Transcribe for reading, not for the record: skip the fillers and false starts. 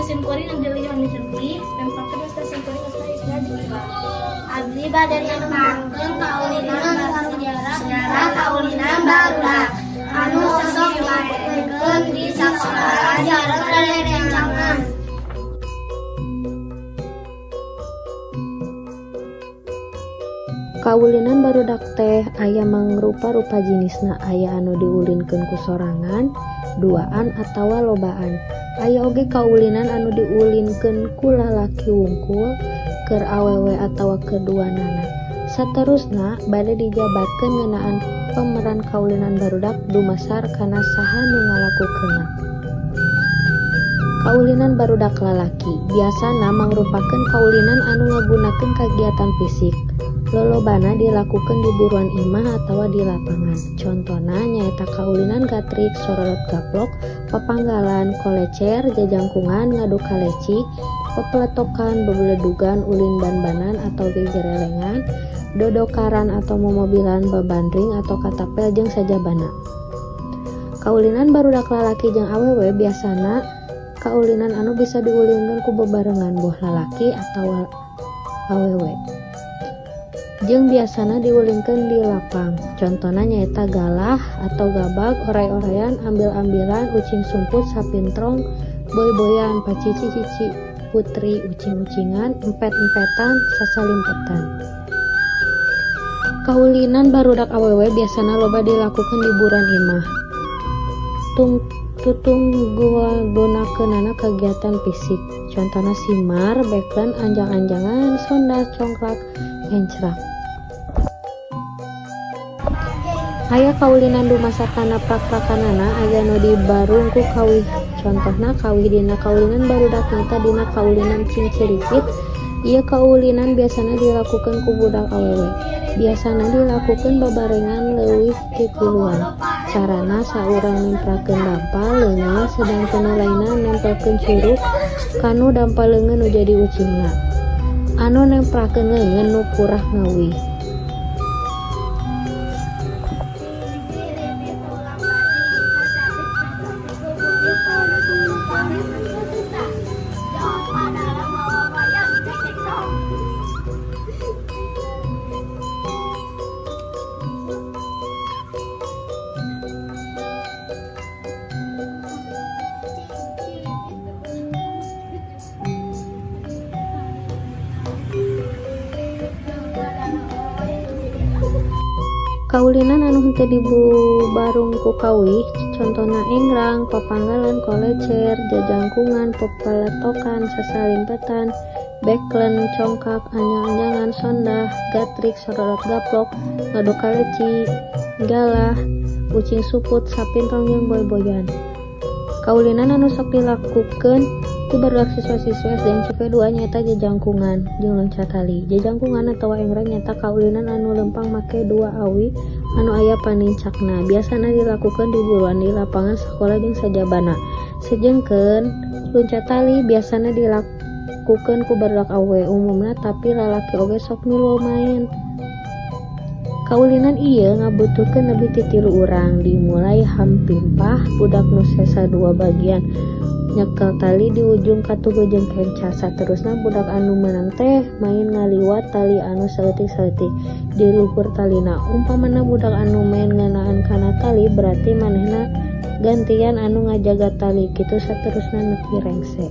Sim kuring Angeli Yohani Serti, nempangkeun wasta sim kuring wasta Isna Dika. Abdi bade nempangkeun kaulinan sejarah kaulinan barudak anu osok dimaenkeun di sakola sareng rerencangan. Kaulinan barudak teh aya mangrupa-rupa jinisna, aya anu diulinkeun ku sorangan, duaan atawa lobaan. Aya oge kaulinan anu diulinkeun ku lalaki wungkul, keur awewe atawa keur duanana. Saterusna bade dijabarkeun ngeunaan pemeran kaulinan barudak dumasar kana saha nu ngalakukeunna. Kaulinan barudak lalaki biasana mangrupakeun kaulinan anu ngagunakeun kagiatan fisik. Lolobana dilakukeun di buruan imah atawa di lapangan. Contona nyaeta kaulinan gatrik, sorolot gaplok, papanggalan, kolecer, jajangkungan, ngadu kaleci, pepeletokan, bebeledugan, ulin ban-banan atau gegerelengan, dodokaran atau momobilan, babandring atau katapel jeung sajabana. Kaulinan barudak lalaki jeung awewe biasana kaulinan anu bisa diulinkeun ku bebarengan boh lalaki atawa awewe. Jeung biasana diulinkeun di lapang. Contona nyaeta galah atau gabag, oray-orayan, ambil-ambilan, ucing sumput, sapintrong, boy-boyan, pacici-cici, putri, ucing-ucingan, empet-empetan, sasalimpetan. Kaulinan barudak awewe biasana loba dilakukeun di buruan imah. Tutung gunakeunana kagiatan fisik. Contona simar, beklen, anjang-anjangan, sondah, congklak, encrak. Aya kaulinan dumasar kana prak-prakanana aya nu dibarung ku kawih. Contohna kawih dina kaulinan barudak nyaeta dina kaulinan cingciripit. Ieu kaulinan biasana dilakukeun ku budak awewe. Biasana dilakukeun babarengan leuwih ti tiluan. Carana saurang nemprakeun dampal leungeun sedangkeun nu lainna nempelkeun curuk kanu dampal leungeun nu jadi ucingna. Anu nemprakeun leungeun nu purah ngawih. Kaulinan anu henteu dibubarung ku kawih contona engrang, papanggalan, kolecer, jajangkungan, pepeletokan, sasalimpetan, beklen, congkak, anjang-anjangan, sondah, gatrik, sorolot gaplok, ngadu kaleci, galah, ucing suput, sapintrong jeung boy-boyan. Kaulinan anu sok dilakukeun ku barudak siswa-siswi SDN CP 2 nyaeta jajangkungan jeung loncat tali. Jajangkungan atawa engrang nyaeta kaulinan anu lempang make dua awi anu aya panincakna. Biasana dilakukeun di buruan di lapangan sakola jeung sajabana. Sejengkeun loncat tali biasana dilakukeun ku barudak awewe umumna, tapi lalaki oge sok milu maen. Kaulinan ieu ngabutuhkeun leuwih ti 3 urang, dimulai hampimpah budak nu sesa 2 bagian nyekel tali di ujung katuhu jeung kenca. Saterusna budak anu meunang teh main ngaliwat tali anu saeutik-saeutik di luhur talina. Umpamana budak anu main ngeunaan kana tali berarti manehna gantian anu ngajaga tali, kitu saterusna nepi rengse.